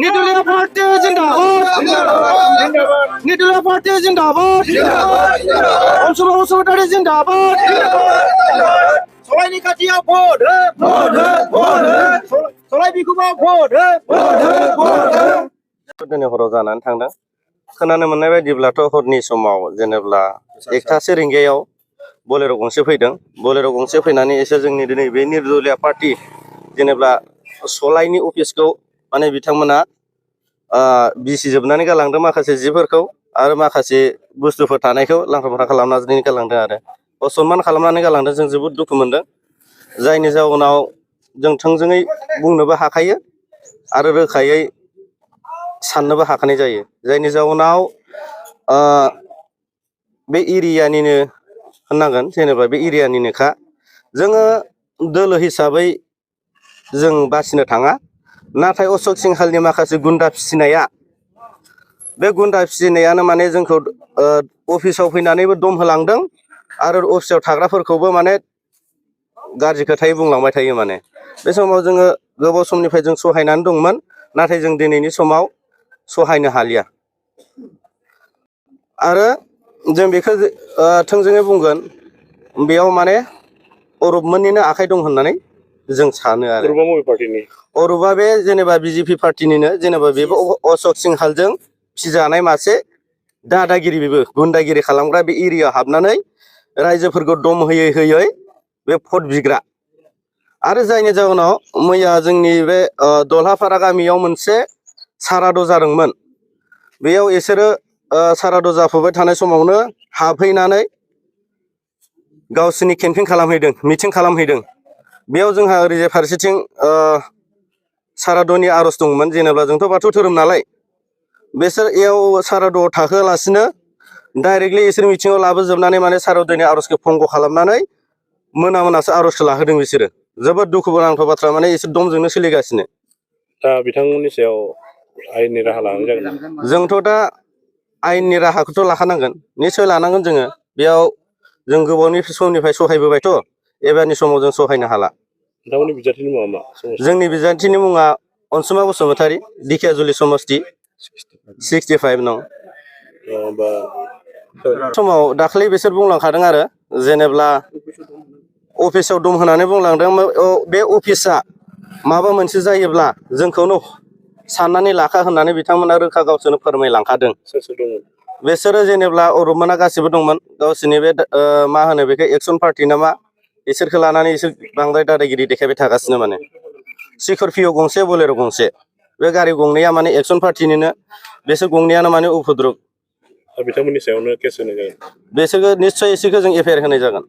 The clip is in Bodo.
নির্দলীয় পার্টি জিন্দাবাদ নির্দলীয় পার্টি জিন্দাবাদ অংশগ্রহণকারী জিন্দাবাদ সবাই কাটিয়া ভোট সবাই বিকুবা ভোट दिनै हराव जानानै थांदों खोनानो मोननाय बायदिब्लाथ' हरनि समाव जेनेब्ला 1:00 रिंगायाव बोलेरो गंसे फैदों बोलेरो गंसे फैनानै एसे जोंनि दिनै बे निर्दलीय पार्टी जेनेब्ला सलाइनि अफिसखौ माने बिथांमोना बिसि जोबनानै गालांदों माखासे जिफोरखौ आरो माखासे बुस्थुफोर थानायखौ लांखार खालामनानै गालांदों आरो असनमान खालामनानै गालांदों जों जोबोद दुखु मोनदों जायनि जाउनाव जों थोंजोङै बुंनोबो हाखायो आरो रोखायै साननोबो हाखानाय जायो जायनि जाउनाव बे एरियानिनो होननांगोन जेनेबा बे एरियानिनोखा जोङो दोलो हिसाबै जों बासिनो थाङा नाथाय अशोक सिंहालनि माखासे गुन्दा फिसिनाया बे गुन्दा फिसिनायानो माने जोंखौ अफिसाव फैनानैबो दम होलांदों आरो अफिसाव थाग्राफोरखौबो माने गाज्रि खोथायै बुंलांबाय थायो माने बे समाव जोङो गोबाव समनिफ्राय जों सहायनानै दंमोन नाथाय जों दिनैनि समाव सहायनो हालिया आरो जों बेखौ थोंजोङै बुंगोन बेयाव माने अरुपमोननिनो आखाइ दं होननानै जों सानो आरो अरुपा बे जेनेबा बिजेपि पार्टिनिनो जेनेबा बेबो अशोक सिंहालजों फिजानाय मासे दादागिरि बेबो गुन्दागिरि खालामग्रा बे एरियायाव हाबनानै रायजोफोरखौ दम होयै होयै बे भट बिग्रा आरो जायनि जाउनाव मैया जोंनि बे दलहापारा गामियाव मोनसे साराद जादोंमोन बेयाव इसोरो साराद जाफुबाय थानाय समावनो हाबहैनानै गावसोरनि केम्पिं खालामहैदों मिटिं खालामहैदों बेयाव जोंहा ओरैजाय फारसेथिं सारादनि आरज दंमोन जेनेबा जोंथ' बाथौ धोरोम नालाय बेसोर एयाव सारादआव थाहोआलासिनो डाइरेक्टलि इसोर मिटिङाव लाबोजोबनानै माने सारादनि आरजखौ भंग खालामनानै मोनासो आरजखौ लाहोदों बिसोरो जोबोद दुखु गोनांथाव बाथ्रा माने इसोर दमजोंनो सोलिगासिनो दा बिथांमोननि सायाव आयेननि राहा लानाय जागोन जोंथ' दा आयेननि राहाखौथ' लाखानांगोन निस्सय लानांगोन जोङो बेयाव जों गोबावनि समनिफ्राय सहायबोबायथ' एबारनि समाव जों सहायनो हाला नोंथांमोननि बिजाथिनि मुङा मा जोंनि बिजाथिनि मुङा अनसुमा बसुमतारी दिखियाजुलि समस्ति 65 नं समाव दाखालि बिसोर बुंलांखादों आरो जेनेब्ला अफिसाव दम होनानै बुंलांदों बे अफिसा माबा मोनसे जायोब्ला जोंखौनो साननानै लाखा होननानै बिथांमोना रोखा गावसोरनो फोरमायलांखादों बिसोरो जेनेब्ला अरुपमोना गासिबो दंमोन गावसोरनि बे मा होनो बेखौ एक्सन पार्टि नामा इसोरखौ लानानै इसोर बांद्राय दादागिरि देखायबाय थागासिनो माने स्करपिय' गंसे बोलेरो गंसे बे गारि गंनैया माने एक्सन पार्टिनिनो बिसोर गंनैयानो माने उपद्रब बिथांमोननि सायावनो केस होनाय जागोन बिसोरखौ निस्सय इसोरखौ जों एफआइआर होनाय जागोन